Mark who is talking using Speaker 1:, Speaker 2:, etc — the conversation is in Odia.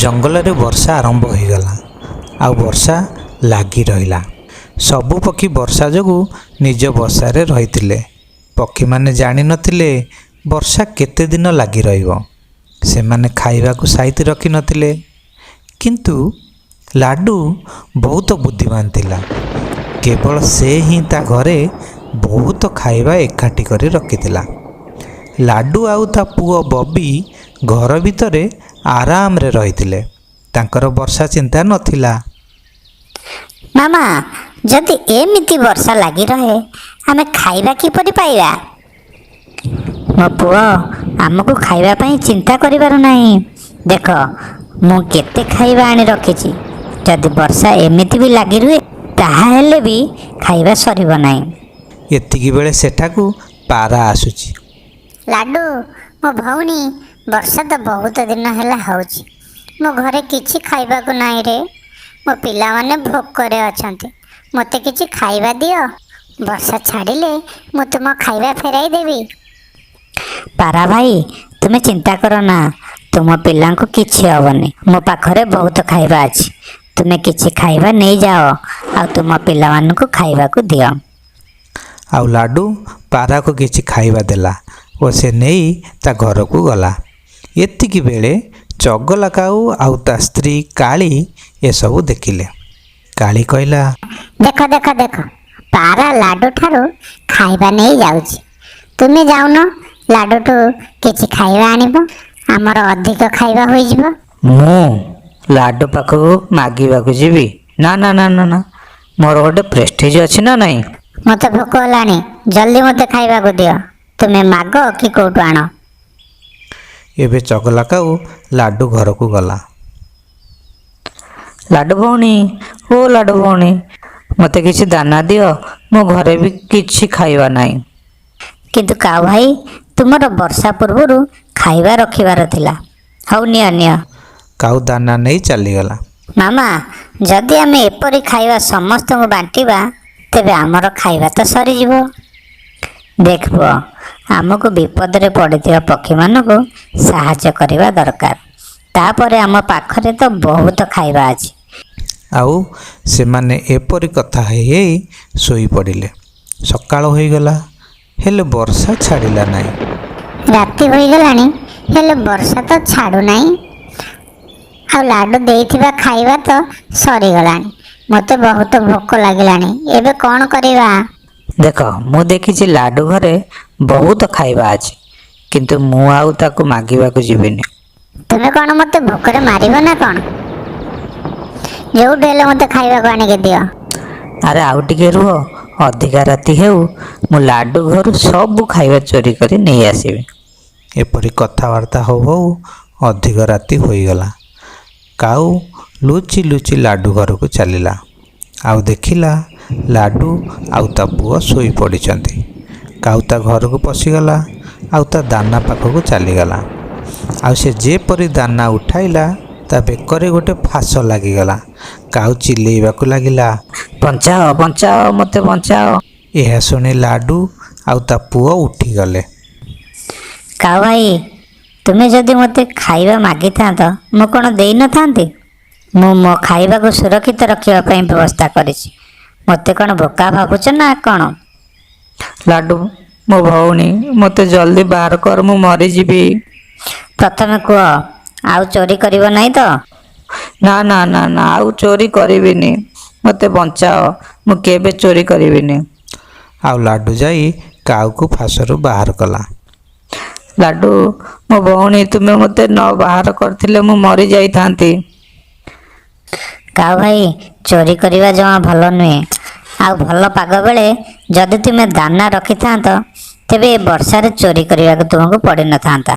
Speaker 1: ଜଙ୍ଗଲରେ ବର୍ଷା ଆରମ୍ଭ ହୋଇଗଲା ଆଉ ବର୍ଷା ଲାଗି ରହିଲା। ସବୁ ପକ୍ଷୀ ବର୍ଷା ଯୋଗୁଁ ନିଜ ବସାରେ ରହିଥିଲେ। ପକ୍ଷୀମାନେ ଜାଣିନଥିଲେ ବର୍ଷା କେତେ ଦିନ ଲାଗି ରହିବ। ସେମାନେ ଖାଇବାକୁ ସାଇତି ରଖିନଥିଲେ। କିନ୍ତୁ ଲାଡ଼ୁ ବହୁତ ବୁଦ୍ଧିମାନ ଥିଲା। କେବଳ ସେ ହିଁ ତା ଘରେ ବହୁତ ଖାଇବା ଏକାଠି କରି ରଖିଥିଲା। ଲାଡ଼ୁ ଆଉ ତା ପୁଅ ବବି ଘର ଭିତରେ ଆରାମରେ ରହିଥିଲେ। ତାଙ୍କର ବର୍ଷା ଚିନ୍ତା ନଥିଲା।
Speaker 2: ମାମା, ଯଦି ଏମିତି ବର୍ଷା ଲାଗି ରହେ, ଆମେ ଖାଇବା କିପରି ପାଇବା? ମୋ ପୁଅ, ଆମକୁ ଖାଇବା ପାଇଁ ଚିନ୍ତା କରିବାର ନାହିଁ। ଦେଖ, ମୁଁ କେତେ ଖାଇବା ଆଣି ରଖିଛି। ଯଦି ବର୍ଷା ଏମିତି ବି ଲାଗି ରୁହେ, ତାହାହେଲେ ବି ଖାଇବା ସରିବ ନାହିଁ।
Speaker 1: ଏତିକି ବେଳେ ସେଠାକୁ ପାରା ଆସୁଛି।
Speaker 2: ଲାଡ଼ୁ, ମୋ ଭଉଣୀ, ବର୍ଷା ତ ବହୁତ ଦିନ ହେଲା ହେଉଛି। ମୋ ଘରେ କିଛି ଖାଇବାକୁ ନାହିଁ ରେ। ମୋ ପିଲାମାନେ ଭୋକରେ ଅଛନ୍ତି। ମୋତେ କିଛି ଖାଇବା ଦିଅ। ବର୍ଷା ଛାଡ଼ିଲେ ମୁଁ ତୁମ ଖାଇବା ଫେରାଇ ଦେବି। ପାରା ଭାଇ, ତୁମେ ଚିନ୍ତା କର ନା, ତୁମ ପିଲାଙ୍କୁ କିଛି ହେବନି। ମୋ ପାଖରେ ବହୁତ ଖାଇବା ଅଛି। ତୁମେ କିଛି ଖାଇବା ନେଇଯାଅ ଆଉ ତୁମ ପିଲାମାନଙ୍କୁ ଖାଇବାକୁ ଦିଅ।
Speaker 1: ଆଉ ଲାଡ଼ୁ ପାରାକୁ କିଛି ଖାଇବା ଦେଲା ଓ ସେ ନେଇ ତା ଘରକୁ ଗଲା। ଏତିକି ବେଳେ ଚଗଲା କାଉ ଆଉ ତା ସ୍ତ୍ରୀ କାଳି ଏସବୁ ଦେଖିଲେ। କାଳି କହିଲା,
Speaker 2: ଦେଖ ଦେଖ ଦେଖ, ପାରା ଲାଡ଼ୁ ଠାରୁ ଖାଇବା ନେଇ ଯାଉଛି। ତୁମେ ଯାଉନ, ଲାଡ଼ୁଠୁ କିଛି ଖାଇବା ଆଣିବ, ଆମର ଅଧିକ ଖାଇବା ହୋଇଯିବ।
Speaker 3: ମୁଁ ଲାଡ଼ୁ ପାଖକୁ ମାଗିବାକୁ ଯିବି? ନା ନା ନା ନା ନା, ମୋର ଗୋଟେ ପ୍ରେଷ୍ଟିଜ୍ ଅଛି ନା ନାହିଁ?
Speaker 2: ମୋତେ ଭୋକ ହେଲାଣି, ଜଲ୍ଦି ମୋତେ ଖାଇବାକୁ ଦିଅ। ତୁମେ ମାଗ କି କୋଉଠୁ ଆଣ।
Speaker 1: ଏବେ ଚଗଲା କାଉ ଲାଡ଼ୁ ଘରକୁ ଗଲା।
Speaker 3: ଲାଡ଼ୁ ଭଉଣୀ, ଓ ଲାଡ଼ୁ ଭଉଣୀ, ମୋତେ କିଛି ଦାନା ଦିଅ। ମୋ ଘରେ ବି କିଛି ଖାଇବା ନାହିଁ।
Speaker 2: କିନ୍ତୁ କାଉ ଭାଇ, ତୁମର ବର୍ଷା ପୂର୍ବରୁ ଖାଇବା ରଖିବାର ଥିଲା। ହଉ, ନିଅ ନିଅ।
Speaker 1: କାଉ ଦାନା ନେଇ ଚାଲିଗଲା।
Speaker 2: ମାମା, ଯଦି ଆମେ ଏପରି ଖାଇବା ସମସ୍ତଙ୍କୁ ବାଣ୍ଟିବା, ତେବେ ଆମର ଖାଇବା ତ ସରିଯିବ। ଦେଖ ପୁଅ, ଆମକୁ ବିପଦରେ ପଡ଼ିଥିବା ପକ୍ଷୀମାନଙ୍କୁ ସାହାଯ୍ୟ କରିବା ଦରକାର। ତାପରେ ଆମ ପାଖରେ ତ ବହୁତ ଖାଇବା ଅଛି।
Speaker 1: ଆଉ ସେମାନେ ଏପରି କଥା ହେଇ ହେଇ ଶୋଇପଡ଼ିଲେ। ସକାଳ ହୋଇଗଲା, ହେଲେ ବର୍ଷା ଛାଡ଼ିଲା ନାହିଁ।
Speaker 2: ରାତି ହୋଇଗଲାଣି, ହେଲେ ବର୍ଷା ତ ଛାଡ଼ୁନାହିଁ। ଆଉ ଲାଡ଼ୁ ଦେଇଥିବା ଖାଇବା ତ ସରିଗଲାଣି। ମୋତେ ବହୁତ ଭୋକ ଲାଗିଲାଣି। ଏବେ କ'ଣ କରିବା?
Speaker 3: ଦେଖ, ମୁଁ ଦେଖିଛି ଲାଡ଼ୁ ଘରେ ବହୁତ ଖାଇବା ଅଛି, କିନ୍ତୁ ମୁଁ ଆଉ ତାକୁ ମାଗିବାକୁ ଯିବିନି।
Speaker 2: ତୁମେ କ'ଣ ମୋତେ ଭୋକରେ ମାରିବ ନା କ'ଣ? ଯେଉଁଠୁ ହେଲେ ମୋତେ ଖାଇବାକୁ ଆଣିକି ଦିଅ।
Speaker 3: ଆରେ, ଆଉ ଟିକେ ରୁହ, ଅଧିକା ରାତି ହେଉ, ମୁଁ ଲାଡ଼ୁ ଘରୁ ସବୁ ଖାଇବା ଚୋରି କରି ନେଇ ଆସିବି।
Speaker 1: ଏପରି କଥାବାର୍ତ୍ତା ହଉ ହଉ ଅଧିକ ରାତି ହୋଇଗଲା। କାଉ ଲୁଚି ଲୁଚି ଲାଡ଼ୁ ଘରକୁ ଚାଲିଲା ଆଉ ଦେଖିଲା ଲାଡ଼ୁ ଆଉ ତା ପୁଅ ଶୋଇପଡ଼ିଛନ୍ତି। କାଉ ତା ଘରକୁ ପଶିଗଲା ଆଉ ତା ଦାନା ପାଖକୁ ଚାଲିଗଲା। ଆଉ ସେ ଯେପରି ଦାନା ଉଠାଇଲା, ତା ବେକରେ ଗୋଟେ ଫାସ ଲାଗିଗଲା। କାଉ ଚିଲେଇବାକୁ ଲାଗିଲା,
Speaker 3: ବଞ୍ଚାଅ, ବଞ୍ଚାଅ, ମୋତେ ବଞ୍ଚାଅ।
Speaker 1: ଏହା ଶୁଣି ଲାଡ଼ୁ ଆଉ ତା ପୁଅ ଉଠିଗଲେ।
Speaker 2: କାଉ ଭାଇ, ତୁମେ ଯଦି ମୋତେ ଖାଇବା ମାଗିଥାନ୍ତ, ମୁଁ କ'ଣ ଦେଇନଥାନ୍ତି? ମୁଁ ମୋ ଖାଇବାକୁ ସୁରକ୍ଷିତ ରଖିବା ପାଇଁ ବ୍ୟବସ୍ଥା କରିଛି। ମୋତେ କ'ଣ ବୋକା ଭାବୁଛ ନା କ'ଣ?
Speaker 3: ଲାଡ଼ୁ, ମୋ ଭଉଣୀ, ମୋତେ ଜଲ୍ଦି ବାହାର କର, ମୁଁ ମରିଯିବି।
Speaker 2: ପ୍ରଥମେ କୁହ, ଆଉ ଚୋରି କରିବ ନାହିଁ ତ?
Speaker 3: ନା ନା ନା ନା, ଆଉ ଚୋରି କରିବିନି। ମୋତେ ବଞ୍ଚାଅ, ମୁଁ କେବେ ଚୋରି କରିବିନି।
Speaker 1: ଆଉ ଲାଡ଼ୁ ଯାଇ କାଉକୁ ଫାଶରୁ ବାହାର କଲା।
Speaker 3: ଲାଡ଼ୁ, ମୋ ଭଉଣୀ, ତୁମେ ମୋତେ ନ ବାହାର କରିଥିଲେ ମୁଁ ମରିଯାଇଥାନ୍ତି।
Speaker 2: କାଉ ଭାଇ, ଚୋରି କରିବା ଜମା ଭଲ ନୁହେଁ। ଆଉ ଭଲ ପାଗ ବେଳେ ଯଦି ତୁମେ ଦାନା ରଖିଥାନ୍ତ, ତେବେ ଏ ବର୍ଷାରେ ଚୋରି କରିବାକୁ ତୁମକୁ ପଡ଼ିନଥାନ୍ତା।